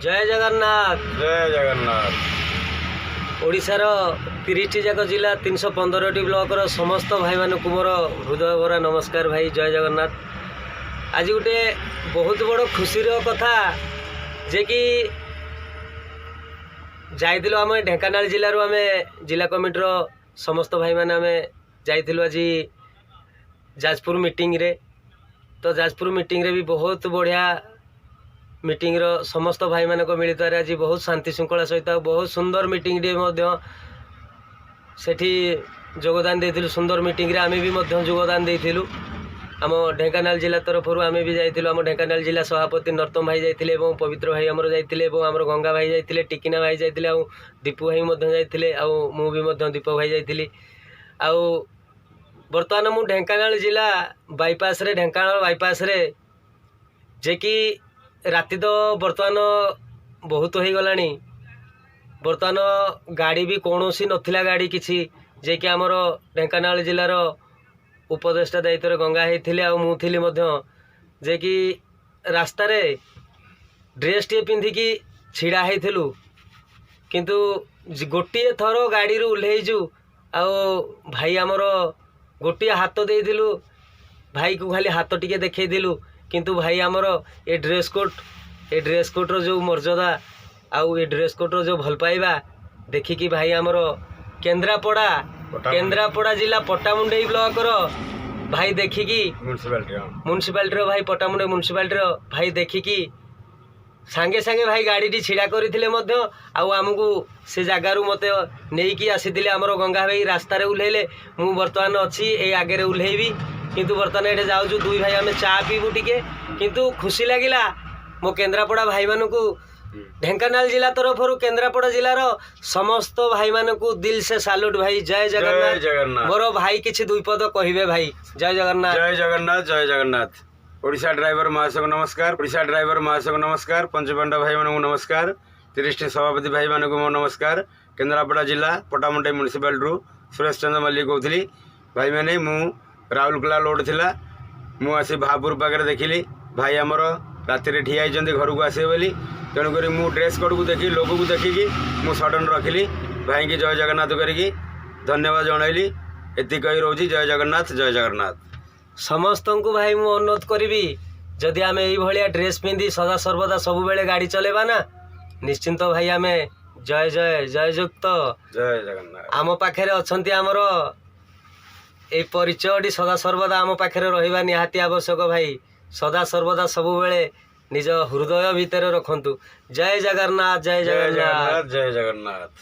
ଜୟ ଜଗନ୍ନାଥ। ଜୟ ଜଗନ୍ନାଥ। ଓଡ଼ିଶାର 30ଟି ଯାକ ଜିଲ୍ଲା, 315ଟି ବ୍ଲକର ସମସ୍ତ ଭାଇମାନଙ୍କୁ ମୋର ହୃଦୟ ଭରା ନମସ୍କାର ଭାଇ, ଜୟ ଜଗନ୍ନାଥ। ଆଜି ଗୋଟେ ବହୁତ ବଡ଼ ଖୁସିର କଥା ଯେ କି ଯାଇଥିଲୁ ଆମେ ଢେଙ୍କାନାଳ ଜିଲ୍ଲାରୁ, ଆମେ ଜିଲ୍ଲା କମିଟିର ସମସ୍ତ ଭାଇମାନେ ଆମେ ଯାଇଥିଲୁ ଆଜି ଯାଜପୁର ମିଟିଂରେ। ତ ଯାଜପୁର ମିଟିଂରେ ବି ବହୁତ ବଢ଼ିଆ ମିଟିଂର ସମସ୍ତ ଭାଇମାନଙ୍କ ମିଳିତରେ ଆଜି ବହୁତ ଶାନ୍ତି ଶୃଙ୍ଖଳା ସହିତ ଆଉ ବହୁତ ସୁନ୍ଦର ମିଟିଂଟିଏ ମଧ୍ୟ ସେଠି ଯୋଗଦାନ ଦେଇଥିଲୁ। ସୁନ୍ଦର ମିଟିଂରେ ଆମେ ବି ମଧ୍ୟ ଯୋଗଦାନ ଦେଇଥିଲୁ। ଆମ ଢେଙ୍କାନାଳ ଜିଲ୍ଲା ତରଫରୁ ଆମେ ବି ଯାଇଥିଲୁ। ଆମ ଢେଙ୍କାନାଳ ଜିଲ୍ଲା ସଭାପତି ନରୋତ୍ତମ ଭାଇ ଯାଇଥିଲେ ଏବଂ ପବିତ୍ର ଭାଇ ଆମର ଯାଇଥିଲେ ଏବଂ ଆମର ଗଙ୍ଗା ଭାଇ ଯାଇଥିଲେ, ଟିକିନା ଭାଇ ଯାଇଥିଲେ ଆଉ ଦୀପୁ ଭାଇ ମଧ୍ୟ ଯାଇଥିଲେ ଆଉ ମୁଁ ବି ମଧ୍ୟ ଦୀପକ ଭାଇ ଯାଇଥିଲି। ଆଉ ବର୍ତ୍ତମାନ ମୁଁ ଢେଙ୍କାନାଳ ଜିଲ୍ଲା ବାଇପାସରେ, ଢେଙ୍କାନାଳ ବାଇପାସରେ, ଯେ କି ରାତି ତ ବର୍ତ୍ତମାନ ବହୁତ ହେଇଗଲାଣି। ବର୍ତ୍ତମାନ ଗାଡ଼ି ବି କୌଣସି ନଥିଲା, ଗାଡ଼ି କିଛି। ଯେ କି ଆମର ଢେଙ୍କାନାଳ ଜିଲ୍ଲାର ଉପଦେଷ୍ଟା ଦାୟିତ୍ୱରେ ଗଙ୍ଗା ହେଇଥିଲେ ଆଉ ମୁଁ ଥିଲି ମଧ୍ୟ। ଯେ କି ରାସ୍ତାରେ ଡ୍ରେସ୍ଟିଏ ପିନ୍ଧିକି ଛିଡ଼ା ହେଇଥିଲୁ, କିନ୍ତୁ ଗୋଟିଏ ଥର ଗାଡ଼ିରୁ ଓହ୍ଲେଇଛୁ ଆଉ ଭାଇ ଆମର ଗୋଟିଏ ହାତ ଦେଇଥିଲୁ, ଭାଇକୁ ଖାଲି ହାତ ଟିକେ ଦେଖେଇଥିଲୁ। କିନ୍ତୁ ଭାଇ ଆମର ଏ ଡ୍ରେସ୍ କୋଟ୍, ଏ ଡ୍ରେସ୍ କୋଟ୍ର ଯେଉଁ ମର୍ଯ୍ୟାଦା ଆଉ ଏ ଡ୍ରେସ୍ କୋଟ୍ର ଯେଉଁ ଭଲ ପାଇବା ଦେଖିକି ଭାଇ ଆମର କେନ୍ଦ୍ରାପଡ଼ା କେନ୍ଦ୍ରାପଡ଼ା ଜିଲ୍ଲା ପଟ୍ଟାମୁଣ୍ଡେଇ ବ୍ଲକର ଭାଇ ଦେଖିକି ମ୍ୟୁନିସିପାଲିଟି, ହଁ। ମ୍ୟୁନିସିପାଲିଟିର ଭାଇ, ପଟ୍ଟାମୁଣ୍ଡେଇ ମ୍ୟୁନିସିପାଲିଟିର ଭାଇ ଦେଖିକି ସାଙ୍ଗେ ସାଙ୍ଗେ ଭାଇ ଗାଡ଼ିଟି ଛିଡ଼ା କରିଥିଲେ ମଧ୍ୟ ଆଉ ଆମକୁ ସେ ଜାଗାରୁ ମୋତେ ନେଇକି ଆସିଥିଲେ। ଆମର ଗଙ୍ଗା ଭାଇ ରାସ୍ତାରେ ଓହ୍ଲେଇଲେ। ମୁଁ ବର୍ତ୍ତମାନ ଅଛି ଏଇ ଆଗରେ ଓହ୍ଲେଇବି, କିନ୍ତୁ ବର୍ତ୍ତମାନ ଏଠି ଯାଉଛୁ ଦୁଇ ଭାଇ ଆମେ ଚା ପିଇବୁ ଟିକେ। କିନ୍ତୁ ଖୁସି ଲାଗିଲା ମୋ କେନ୍ଦ୍ରାପଡ଼ା ଭାଇମାନଙ୍କୁ। ଢେଙ୍କାନାଳ ଜିଲ୍ଲା ତରଫରୁ କେନ୍ଦ୍ରାପଡ଼ା ଜିଲ୍ଲାର ସମସ୍ତ ଭାଇମାନଙ୍କୁ ଦିଲ ସେ ସାଲୁଟ ଭାଇ, ଜୟ ଜଗନ୍ନାଥ। ଜୟ ଜଗନ୍ନାଥ। ମୋର ଭାଇ କିଛି ଦୁଇ ପଦ କହିବେ ଭାଇ, ଜୟ ଜଗନ୍ନାଥ। ଜୟ ଜଗନ୍ନାଥ, ଜୟ ଜଗନ୍ନାଥ। ଓଡ଼ିଶା ଡ୍ରାଇଭର ମହାସଂଘ ନମସ୍କାର। ଓଡ଼ିଶା ଡ୍ରାଇଭର ମହାସଂଘ ନମସ୍କାର। ପଞ୍ଚପାଣ୍ଡବ ଭାଇମାନଙ୍କୁ ନମସ୍କାର। 30ଟି ସଭାପତି ଭାଇମାନଙ୍କୁ ମୋ ନମସ୍କାର। କେନ୍ଦ୍ରାପଡ଼ା ଜିଲ୍ଲା ପଟ୍ଟାମୁଣ୍ଡାଇ ମ୍ୟୁନିସିପାଲିଟିରୁ ସୁରେଶ ଚନ୍ଦ୍ର ମଲ୍ଲିକ କହୁଥିଲି। ଭାଇମାନେ, ମୁଁ ରାଉରକେଲା ଲୋଡ଼ ଥିଲା। ମୁଁ ଆସି ଭାପୁର ପାଖରେ ଦେଖିଲି, ଭାଇ ଆମର ରାତିରେ ଠିଆ ହେଇଛନ୍ତି ଘରକୁ ଆସିବେ ବୋଲି। ତେଣୁକରି ମୁଁ ଡ୍ରେସ୍ କୋଡ଼କୁ ଦେଖି, ଲୋକକୁ ଦେଖିକି ମୁଁ ସଡ଼ନ୍ ରଖିଲି। ଭାଇଙ୍କି ଜୟ ଜଗନ୍ନାଥ କରିକି ଧନ୍ୟବାଦ ଜଣାଇଲି। ଏତିକି କହି ରହୁଛି। ଜୟ ଜଗନ୍ନାଥ, ଜୟ ଜଗନ୍ନାଥ। ସମସ୍ତଙ୍କୁ ଭାଇ ମୁଁ ଅନୁରୋଧ କରିବି, ଯଦି ଆମେ ଏଇଭଳିଆ ଡ୍ରେସ୍ ପିନ୍ଧି ସଦା ସର୍ବଦା ସବୁବେଳେ ଗାଡ଼ି ଚଲେଇବା ନା, ନିଶ୍ଚିନ୍ତ ଭାଇ ଆମେ ଜୟ ଜୟ ଜୟଯୁକ୍ତ। ଜୟ ଜଗନ୍ନାଥ। ଆମ ପାଖରେ ଅଛନ୍ତି, ଆମର ଏଇ ପରିଚୟଟି ସଦା ସର୍ବଦା ଆମ ପାଖରେ ରହିବା ନିହାତି ଆବଶ୍ୟକ ଭାଇ। ସଦା ସର୍ବଦା ସବୁବେଳେ ନିଜ ହୃଦୟ ଭିତରେ ରଖନ୍ତୁ। ଜୟ ଜଗନ୍ନାଥ, ଜୟ ଜୟ ଜଗନ୍ନାଥ। ଜଗନ୍ନାଥ, ଜୟ ଜଗନ୍ନାଥ।